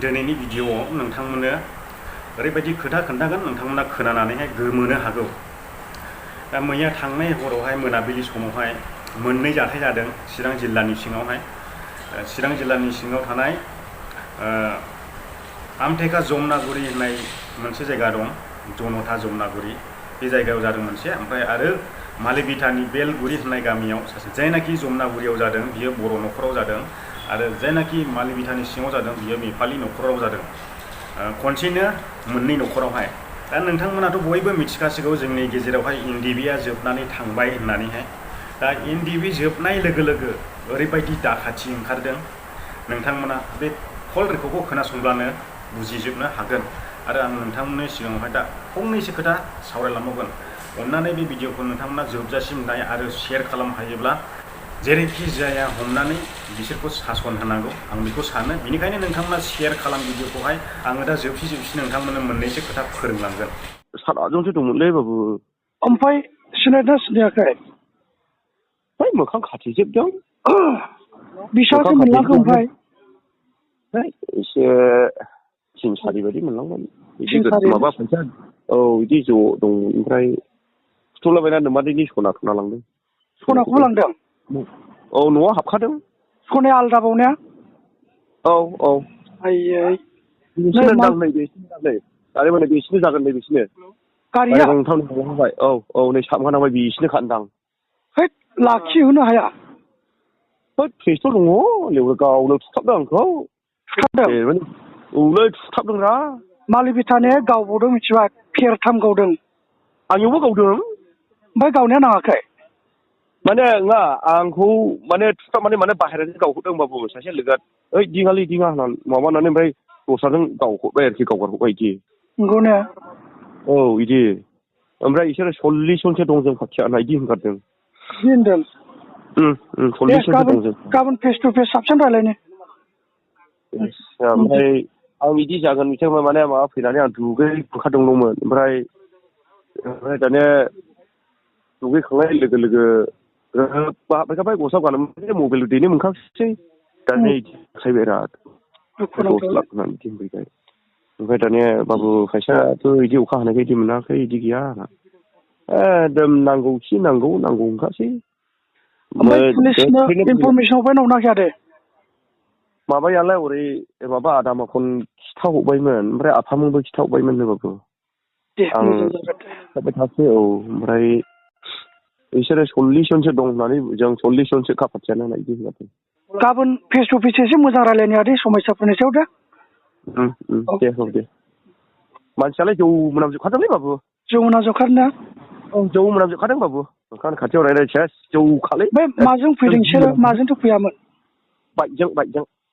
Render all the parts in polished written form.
दिनैनि भिडिअआव नोंथांमोननो ओरैबायदि खोथा खोन्थागोन नोंथांमोना खोनानानैहाय गोमोनो हागौ। दा मैया थांनाय हरावहाय मोनाबिलि समावहाय मोननै जाथाय जादों चिरां जिल्लानि सिङावहाय। चिरां जिल्लानि सिङाव थानाय आमथेखा जमनागुरि होननाय मोनसे जायगा दं, जनता जमनागुरि, बे जायगायाव जादों मोनसे। ओमफ्राय आरो मालिबिटानि बेलगुरि होननाय गामियाव जायनाखि जमनागुरियाव जादों बियो बर' न'खराव जादों, आरो जायनाखि मालिबिटानि सिङाव जादों बियो नेपालि न'खराव जादों। खनसेनो मोननै न'खरावहाय। दा नोंथांमोनाथ' बयबो मिथिखासिगौ जोंनि गेजेरावहाय एनडिबिआ जोबनानै थांबाय होननानैहाय। दा एनडिबि जोबनाय लोगो लोगो ओरैबायदि दाखाथि ओंखारदों, नोंथांमोना बे कल रेकर्डखौ खोनासंब्लानो बुजिजोबनो हागोन। आरो आं नोंथांमोननि सिगाङावहाय दा फंनैसो खोथा सावरायलांबावगोन। अन्नानै बे भिडिअखौ नोंथांमोना जोबजासिम नाय आरो शेयार खालाम हायोब्ला जेरैखि जाया हमनानै बिसोरखौ सासन होनांगौ, आं बेखौ सानो। बेनिखायनो नोंथांमोना शेयार खालाम भिडिअखौहाय। आङो दा जोबसि नोंथांमोननो मोननैसो खोथा फोरोंलांगोन। 7-8जनसो दंमोनलै बाबु। ओमफ्राय सिनायना सिनायाखै? है मोखां खाथेजोबदों। बेसेबांसो मोनलांखो ओमफ्राय? एसे 3-4 बायदि मोनलांगोन। बिदि 3-4 माबा फैसा बिदि ज' दं। ओमफ्राय फुथुलाबायना नोमादैनि सना लांदों। सनाखौबो लांदों? औ, न'आव हाबखादों। सनाया आलदाबाव ने? औ। आयै। बिसिनो दां नै बेसिनो दां नै। आरो माने बेसिनो जागोन नै बिसिनो। गारिया? गंथाम थांबाय। औ नै साबखानांबाय बिसिनो खानदां। हैद लाखिहोनो हाया? होद पिस्तल दङ, लेवरा गावनो थुथाबदों आंखौ। थुथाबदों? औलै थुथाबदोंरा। मालिबिटाने गावबावदों मिथिबाय, फेरथाम गावदों। आंनियावबो गावदों। ओमफ्राय गावनाया नाङाखै? माने नङा, आंखौ माने थुथाबनानै माने बाहेराजों गावहरदों बाबु। सासे लोगोआ ओइ दिङालै होननानै माबानानै ओमफ्राय दस्राजों गावहरबाय आरोखि, गावगारहरबाय बिदि। नंगौ ने? औ बिदि। ओमफ्राय बिसोरो 40 जनसो दं जों खाथियाव बिदि होनगारदों। बिदि होनदों? 40 जनसो दं जों। गाबोन फेस टु फेस साबसिन रायलायनो। ओमफ्राय आं बिदि जागोन बिथांमोन माने माबा फैनानै आं दुगैखादोंल'मोन। ओमफ्राय दाने दुगैखांनाय लोगो लोगो हाबफैखाबाय, गस्ला गानोमोन, मबाइल दैनो मोनखांसै। दा नै आखाइ बिराद 10 लाख होननानै दिनफैबाय। ओमफ्राय दानिया बाबु फैसायाथ' बिदि अखा हानायखाय बिदि मोनाखै, बिदि गैया। एकदम नांगौखि नांगौ होनखासै। ओमफ्राय पुलिसनो इनफरमेसन हरबाय ना हराखै? माबायालाय ओरै माबा आदामाखन खिथाहरबायमोन, ओमफ्राय आफामोनबो खिथाहरबायमोन बाबु। दे आं मोजां जागोन। थाबाय थासै। ओमफ्राय बिसोरो 40 जनसो दं होननानै जों 40 जनसो कापासियानो होननाय बिदि होनदों। गाबोन फेस टु फेस एसे मोजां रायलायनो दे, समस्याफोरनि सायाव दे। दे। मानसियालाय जौ मोनामजोबखादोंलै बाबु। जौ मोनामजोबखादों ना? जौ मोनामजोबखादों बाबु। ओंखायनो खाथियाव रायलायसेस जौखालै। बे माजों फैदों बिसोरो? माजोंथ' फैयामोन? बाइकजों।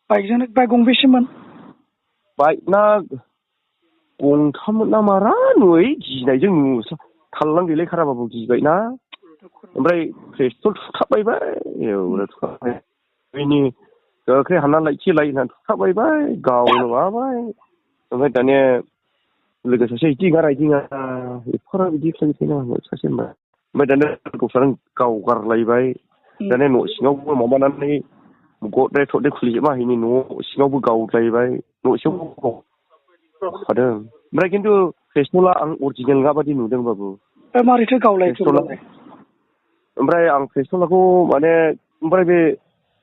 बाइक गंबेसेमोन? बाइकना गंथाममोन ना मारा, गिनायजों थाललां गैलायथारा बाबु, गिबायना। ओमफ्राय पिस्तल थुथाबबायबाय, थुथाबबाय। बैनि गोख्रै हानना लायथि होननानै थुथाबबायबाय, गावनो माबाबाय। ओमफ्राय दानिया लोगो सासे इदिङा एफाराब बिदि खालामनो सासे होनबाय। ओमफ्राय दानिया दस्राजों गावगारलायबाय। दानिया न' सिङावबो माबानानै गद्रेज थद्रेज खुलिजोबना होयैनि न' सिङावबो गावलायबाय, न' सिङावबो गावखादों। ओमफ्राय खिन्थु पिस्तला आं अरिजिनेल नङा बादि नुदों बाबु। मारैथो गावलायखो? ओमफ्राय आं पिस्तलखौ माने, ओमफ्राय बे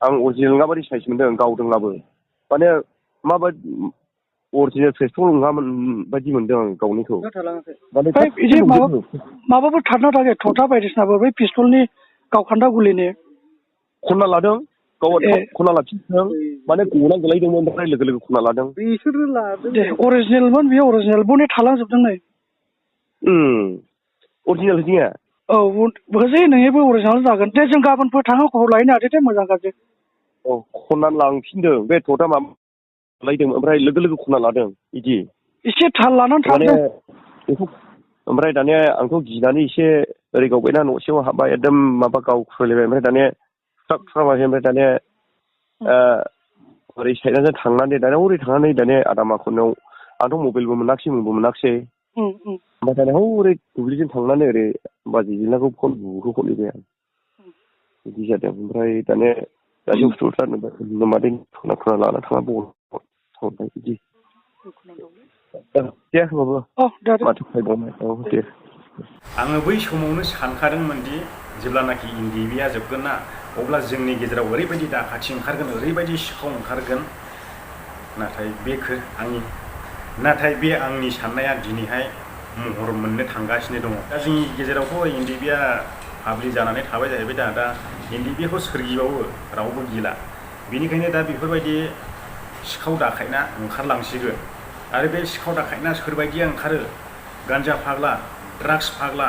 आं अरिजिनेल नङा बादि साइज मोनदों गावदोंब्लाबो। माने माबायदि अरिजिनेल पिस्तल नङामोन बायदि मोनदों आं गावनिखौ। बिदि माबाफोर थारना थाखाय थथा बायदिसिनाबो बै पिस्तलनि गावखान्दा गुलिनि खनना लादों, गावहा थाब खनना लाफिनदों। माने गना गोलायदोंमोन, ओमफ्राय लोगो लोगो खनना लादों। बिसोरो लादों। दे अरिजिनेलमोन बेयो, अरिजिनेल बने थालांजोबदों नै। अरिजिनेल गैया? औ होजै नोंनिबो अरिजिनेल जागोन। दे जों गाबोनफोर थाङो, खबर लाहैनो हादो दे, मोजां गाज्रि। खननानै लांफिनदों बे थथा माबा लायदों, ओमफ्राय लोगो लोगो खनना लादों बिदि। एसे थाल लानानै थां दे। ओमफ्राय दानिया आंथ' गिनानै एसे ओरै गावबायना, न' सिङाव हाबबाय, एकदम माबा गावख्रुलायबाय। ओमफ्राय दानिया थुथाबाय। ओमफ्राय दानिया ओरै साइडजों थांनानै दानिया हरै थांनानै दानिया आदामाखनाव आंथ' मबाइलबो मोनाखिसै। ओमफ्राय दानिया हरै दुब्लिजों थांनानै ओरै बाजै जिनाखौ फन बुहरबाय आं। बिदि जादों। ओमफ्राय दानिया बुस्थुफ्रा नोमादै खना लाना थाङा बल हरनाय बिदि दुखुनांथावलै। दे होमबाबो औ दे दे। माथो खालामबावनो औ दे आङो बै समावनो सानखादोंमोन दि जेब्लानाखि इन्डिबिया जोबगोन ना अब्ला जोंनि गेजेराव ओरैबायदि दाखाथि ओंखारगोन ओरैबायदि सिखाव ओंखारगोन नाथाय बे आंनि साननाया दिनैहाय महर मोननो थांगासिनो दङ। दा जोंनि गेजेरावथ' इन्डिबिया हाब्लि जानानै थाबाय जाहैबाय दा इन्डिबियाखौ सोर गिबावो रावबो गिला। बेनिखायनो दा बेफोरबायदि सिखाव दाखायना ओंखारलांसिगोन आरो बे सिखाव दाखायना सोरबायदिया ओंखारो गान्जा फाग्ला ड्राग्स फाग्ला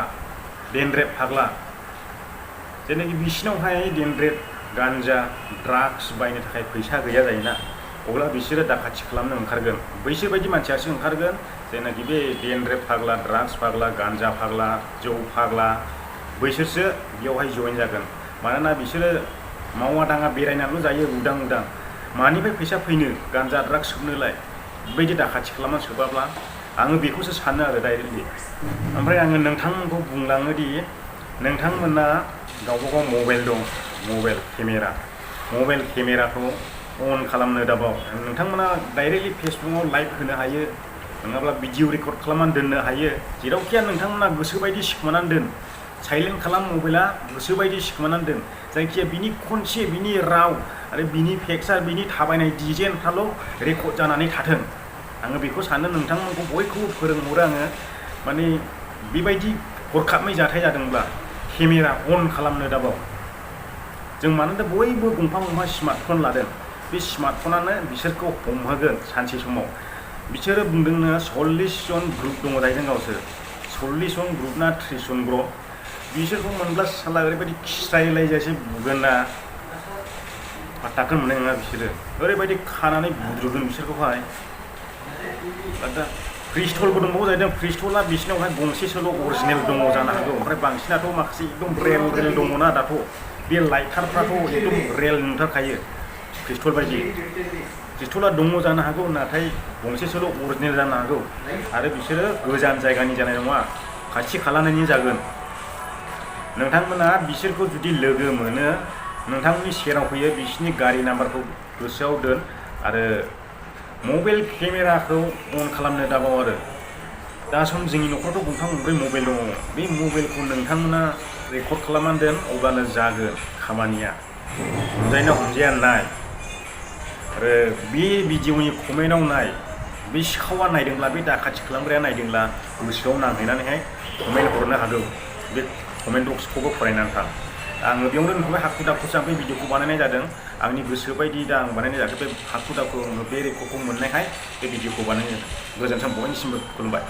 डेनड्रेप फाग्ला जेनाखि बिसिनावहाय डेनड्रेप गान्जा ड्राग्स बायनो थाखाय फैसा गैया जायोना अब्ला बिसोरो दाखाथि खालामनो ओंखारगोन बैसोर बायदि मानसियासो ओंखारगोन जेनाखि बे डेनड्रेप फाग्ला ड्राग्स फाग्ला गान्जा फाग्ला जौ फाग्ला बैसोरसो बेयावहाय जइन जागोन। मानोना बिसोरो मावा दाङा बेरायनानैल' जायो उदां उदां मानिफ्राय फैसा फैनो गान्जा ड्राग्स सोबनोलाय बेबायदि दाखाथि खालामनानै सोबाब्ला आङो बेखौसो सानो आरो डाइरेक्टलि। ओमफ्राय आङो नोंथांमोनखौ बुंलाङो दि नोंथांमोना गावबागाव मबाइल दं मबाइल केमेराखौ अन खालामनो दाबाव नोंथांमोना डाइरेक्टलि फेसबुकआव लाइभ होनो हायो नङाब्ला भिडिअ रेकर्ड खालामनानै दोननो हायो जेरावखिया नोंथांमोना गोसोबायदि सिखोमानानै दोन साइलेन्ट खालाम मबाइला गोसोबायदि सिखोमानानै दोन जायखिया बिनि खनसे बिनि राव आरो बिनि पिक्सार बिनि थाबायनाय डिजाइनफ्राल' रेकर्ड जानानै थाथों आङो बेखौ सानो नोंथांमोनखौ बयखौबो फोरोंहरो आङो माने बेबायदि हरखाबै जाथाय जादोंब्ला केमेरा अन खालामनो दाबाव जों मानोना बयबो गंफा गंफा स्मार्टफन लादों बे स्मार्टफनानो बिसोरखौ हमहोगोन सानसे समाव बिसोरो बुंदोंनो 40 जन ग्रुप दङ जाहैदों गावसोर 40 जन ग्रुप ना 30 जन ग्रुप बिसोरखौ मोनब्ला साला ओरैबायदि खिस्रायलायजासे बुगोन ना पात्ताखौनो मोननाय नङा बिसोरो ओरैबायदि खानानै बुद्रुगोन बिसोरखौहाय दा पिस्तलबो दंबावो जाहैदों पिस्तला बिसिनावहाय गंसेसोल' अरिजिनेल दङ जानो हागौ ओमफ्राय बांसिनाथ' माखासे एकदम रेल दङना दाथ' बे लाइटारफ्राथ' एकदम रेल नुथारखायो पिस्तल बायदि पिस्तला दङ जानो हागौ नाथाय गंसेसोल' अरिजिनेल जानो हागौ आरो बिसोरो गोजान जायगानि जानाय नङा खाथि खालानि जागोन। नोंथांमोना बिसोरखौ जुदि लोगो मोनो नोंथांमोननि सेराव फैयो बिसोरनि गारि नाम्बारखौ गोसोआव दोन आरो मबाइल केमेराखौ अन खालामनो दाबाव आरो दा सम जोंनि न'खरावथ' गंथाम गंब्रै मबाइल दङ बे मबाइलखौ नोंथांमोना रेकर्ड खालामनानै दोन अब्लानो जागोन खामानिया हमजायोना हमजाया नाय आरो बे भिडिअनि कमेन्टआव नाय बे सिखावा नायदोंब्ला बे दाखाथि खालामग्राया नायदोंब्ला गोसोआव नांहैनानैहाय कमेन्ट हरनो हागौ बे कमेन्ट बक्सखौबो फरायनानै थां आङो बेयावनो दोनथ'बाय हाखु दाखुसो आं बे भिडिअखौ बानायनाय जादों आंनि गोसो बायदि दा आं बानायनाय जायाखै बे हाखु दाखु बे रेकर्डखौ मोननायखाय बे भिडिअखौ बानायनाय जादों। गोजोन्थों बयनिसिमबो खुलुमबाय।